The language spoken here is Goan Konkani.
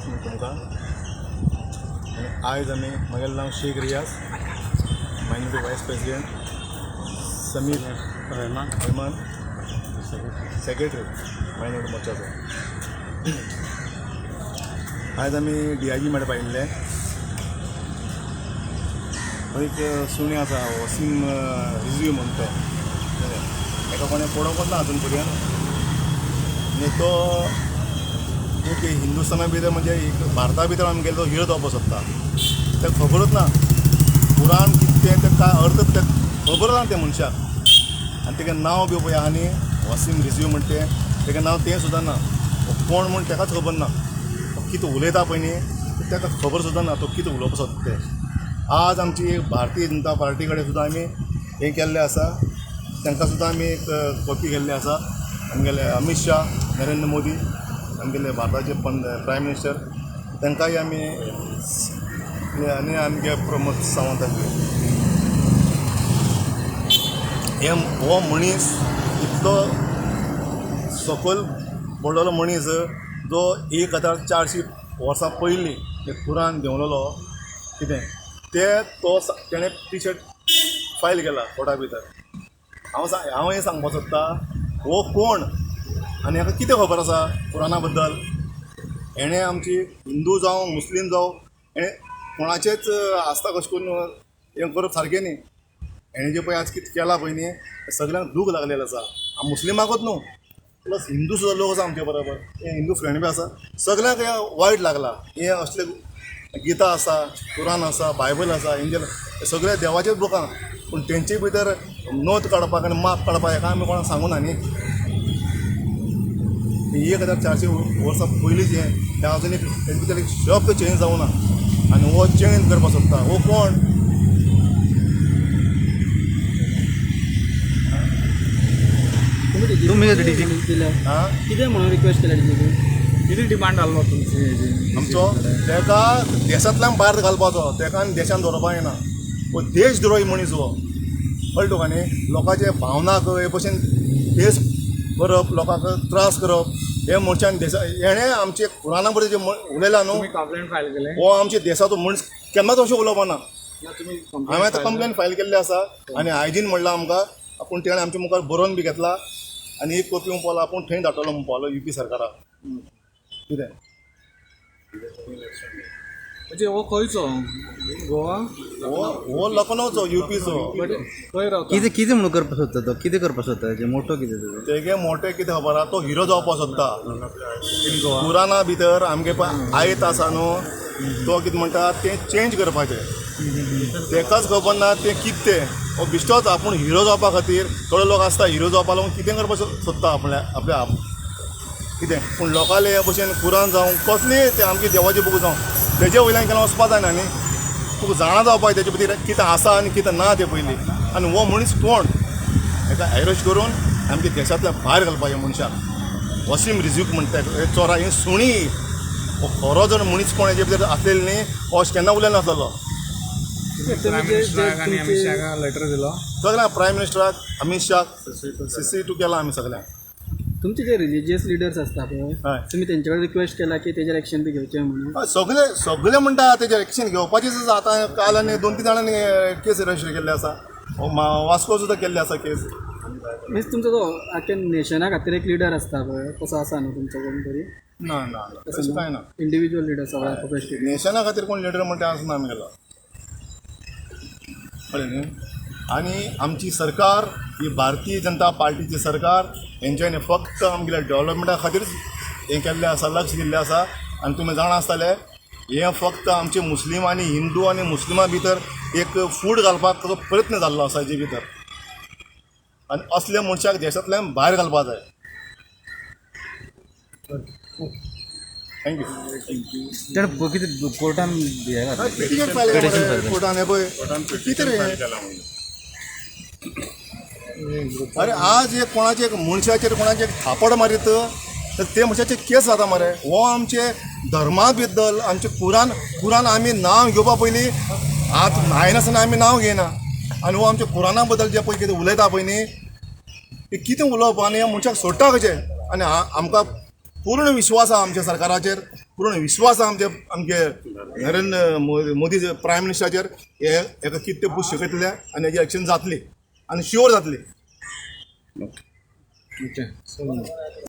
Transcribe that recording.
तुमकां. आनी आयज आमी, म्हगेलें नांव Sheikh Riyaz, minority vice president, Sameer Rahman secretary minority मोर्चाचो. आयज आमी डीआयजी मेळपा आयिल्ले. एक सुणें आसा, वसीम रिजवी म्हणटा तो, ताका कोणें पळोवंकच ना अजून पर्यंत. आनी तो एक हिंदुस्थाना भितर, म्हणजे एक भारता भितर आमगेलो तो हिरो जावपाक सोदता. ताका खबरूच ना कुराण कितें तें, काय अर्थ तें खबर ना त्या मनशाक. आनी तेगेलें नांव बी पळय आहा न्ही, वसीम रिजवी म्हणटा तें, तेगेलें नांव तें सुद्दां ना. कोण म्हूण तेकाच खबर ना. कितें उलयता पळय न्ही, ताका खबर सुद्दां ना तो कितें उलोवपाक सोदता तें. आज आमची भारतीय जनता पार्टी कडेन सुद्दां आमी हें केल्लें आसा, तांकां सुद्दां आमी एक कॉपी केल्ली आसा. आमगेले अमीत शाह, नरेंद्र मोदी, आमगेले भारताचे प्रायम मिनिस्टर, तांकांय आमी आनी आमगे प्रमोद सावंत हे हो मनीस इतलो सकयल पडलेलो मनीस, जो 1400 वर्सां पयलीं कुरान देंवलेलो कितें ते तो तेणें टी शर्ट फायल केला कोर्टा भितर. हांव हें सांगपाक सोदता, हो कोण आनी हाका कितें खबर आसा कुराना बद्दल? हेणें आमची हिंदू जावं मुस्लीम जावं, हेणें कोणाचेच आस्था कशें करून हें करप सारकें न्ही. हेणें जें पळय आज कितें केलां पळय न्ही, सगळ्यांक दूख लागलेलें आसा. मुस्लिमाकूच न्हू, प्लस हिंदू सुद्दां लोक आसा आमचे बरोबर, हे हिंदू फ्रेंड बी आसा, सगळ्यांक हें वायट लागलां. हें असले गीता आसा, कुरान आसा, बायबल आसा, हेंजे सगळे देवाचेच बुकां, पूण तेंचे भितर नोंद काडपाक आनी माप काडपाक हेका आमी कोणाक सांगूना न्ही. 1400 वर्सां पयलींच हें तें अजून एक तेजे भितर एक शब्द चेंज जावना आनी हो चेंज करपाक सोदता. हो कोण? कितें म्हणून रिक्वेस्ट केल्या डीजीपी? कितें डिमांड आसलो तुमची? आमचो ताका देशांतल्यान भायर घालपाचो, ताका आनी देशान दवरपाक येना. हो देशद्रोही मनीस हो, कळ्ळें तुका न्ही? लोकांचे भावनाक हे भशेन हेस करप, लोकांक त्रास करप, हे मनशान देशा हेणें आमचे कुराना बद्दल जें उलयलां न्हू, कंप्लेंट फायल केलें. हो आमच्या देशाचो मनीस केन्नाच अशें उलोवपा ना. हांवें आतां कंप्लेन फायल केल्ली आसा आनी आयजीन म्हणलां आमकां, आपूण तेणें आमच्या मुखार बरोवन बी घेतला आनी एक कॉपी म्हणपालो आपूण थंय धाडटलो म्हणपालो युपी सरकाराक. कितें म्हणजे हो खंयचो? गोवा? हो लखनौचो, युपीचो. खंय रावता? कितें कितें म्हणून करपाक सोदता तो? कितें करपाक सोदता? तेजें मोटो कितें तेजो? तेगे मोटे कितें खबर आहा, तो हिरो जावपाक सोदता. कुराना भितर आमगे पळय आयत आसा न्हू, तो कितें म्हणटा तें चेंज करपाचें. तेकाच खबर ना तें कितें तें. हो बिश्टोच आपूण हिरो जावपा खातीर, थोडे लोक आसता हिरो जावपा लागून कितें करपाक सोदता आपल्या आपल्या कितें. पूण लोकांले हे भशेन कुरान जावं कसलीय ते आमगे देवाचे बूक जावं, तेजे वयल्यान केन्ना वचपा जायना न्ही. तुका जाणा जावपाक तेजे भितर कितें आसा आनी कितें ना तें पयलीं. आनी हो मनीस कोण, हेका एरेस्ट करून आमच्या देशांतल्यान भायर घालपाचें मनशाक. वसीम रिजवीक म्हणटा हे चोरा, ही सुणी. हो खरो जर मनीस कोण हेजे भितर आसलेलो न्ही, हो अशें केन्ना उलयनासलो. प्रायम मिनिस्टराक आनी अमीत शाहाक लेटर दिलो सगळ्यांक, प्रायम मिनिस्टराक, अमीत शाहाक CC2 केला आमी सगळ्यांक. तुमचे जे रिलिजियस लिडर्स आसता पळय, तुमी तेंचे कडेन रिक्वेस्ट केला की तेजेर एक्शन बी घेवचें म्हणून? सगळे सगळे म्हणटा तेजेर एक्शन घेवपाचीच आसा. आतां काल आनी 2-3 जाणांनी केस रजिस्टर केल्ले आसा, वास्को सुद्दां केल्ले आसा केस. मिन्स तुमचो तो आख्या नेशना खातीर एक लिडर आसता पळय, तसो आसा न्हू तुमचो कोण तरी? ना ना, तशें कांय ना. इंडिविज्युअल लिडर सगळ्या प्रेसिडेंट नेशना खातीर कोण लिडर म्हणटा आसना आमगेलो, कळ्ळें न्ही? आनी आमची सरकार ही भारतीय जनता पार्टीची सरकार, हेंच्यांनी फक्त आमगेल्या डेवलपमेंटा खातीर हें केल्लें आसा, लक्ष दिल्लें आसा. आनी तुमी जाणा आसतले, हें फक्त आमचे मुस्लीम आनी हिंदू आनी मुस्लिमां भितर एक फूट घालपाक ताचो प्रयत्न जाल्लो आसा हेजे भितर. आनी असल्या मनशाक देशांतल्यान भायर घालपाक जाय. Thank you. तेणें कितें कोर्टान पिटिशन फायल कोर्टान हें पळय कितें रे? अरे आज एक कोणाचे एक मनशाचेर कोणाचे एक थापड मारीत तर ते मनशाचे केस जाता मरे. हो आमचे धर्मा बद्दल, आमचे कुरान कुरान आमी नांव घेवपा पयलीं हात न्हायनासतना आमी नांव घेयना. आनी हो आमच्या कुराना बद्दल जे पळय कितें उलयता पळय न्ही, ते कितें उलोवप आनी ह्या मनशाक सोडटा कशें? आनी आमकां पूर्ण विश्वास आहा आमच्या सरकाराचेर. पूर्ण विश्वास आहा आमचे आमचे नरेंद्र मोदी प्रायम मिनिस्टराचेर. हे हेका कितें ते पूस शकतले आनी हेजी एक्शन जातली आनी शुअर जातली. ओके.